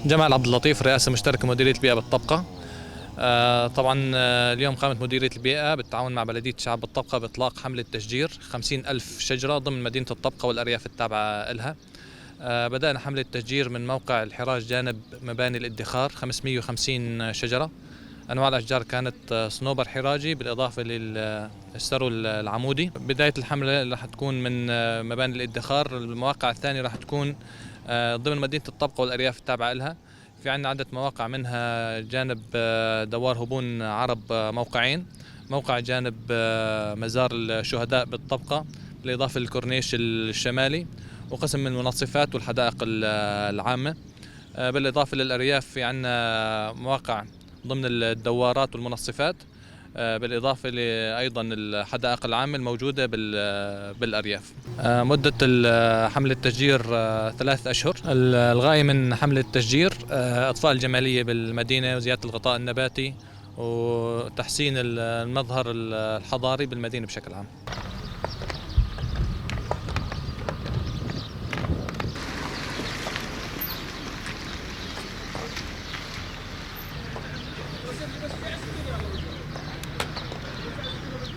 جمال عبد اللطيف، رئاسة مشتركة مديرية البيئة بالطبقة. طبعا اليوم قامت مديرية البيئة بالتعاون مع بلدية شعب الطبقة بإطلاق حملة تشجير 50,000 شجرة ضمن مدينة الطبقة والأرياف التابعة لها. بدأنا حملة تشجير من موقع الحراج جانب مباني الادخار 550 شجرة. أنواع الأشجار كانت صنوبر حراجي بالإضافة للسرو العمودي. بداية الحملة رح تكون من مباني الادخار. المواقع الثانية رح تكون ضمن مدينة الطبقة والأرياف التابعة لها. في عندنا عدة مواقع، منها جانب دوار هبون عرب موقعين، موقع جانب مزار الشهداء بالطبقة، بالإضافة للكورنيش الشمالي وقسم من المنصفات والحدائق العامة. بالإضافة للأرياف في عندنا مواقع ضمن الدوارات والمنصفات، بالإضافة لأيضا الحدائق العامة الموجودة بالأرياف. مدة حملة التشجير 3 أشهر. الغاية من حملة التشجير إطفاء الجمالية بالمدينة وزيادة الغطاء النباتي وتحسين المظهر الحضاري بالمدينة بشكل عام.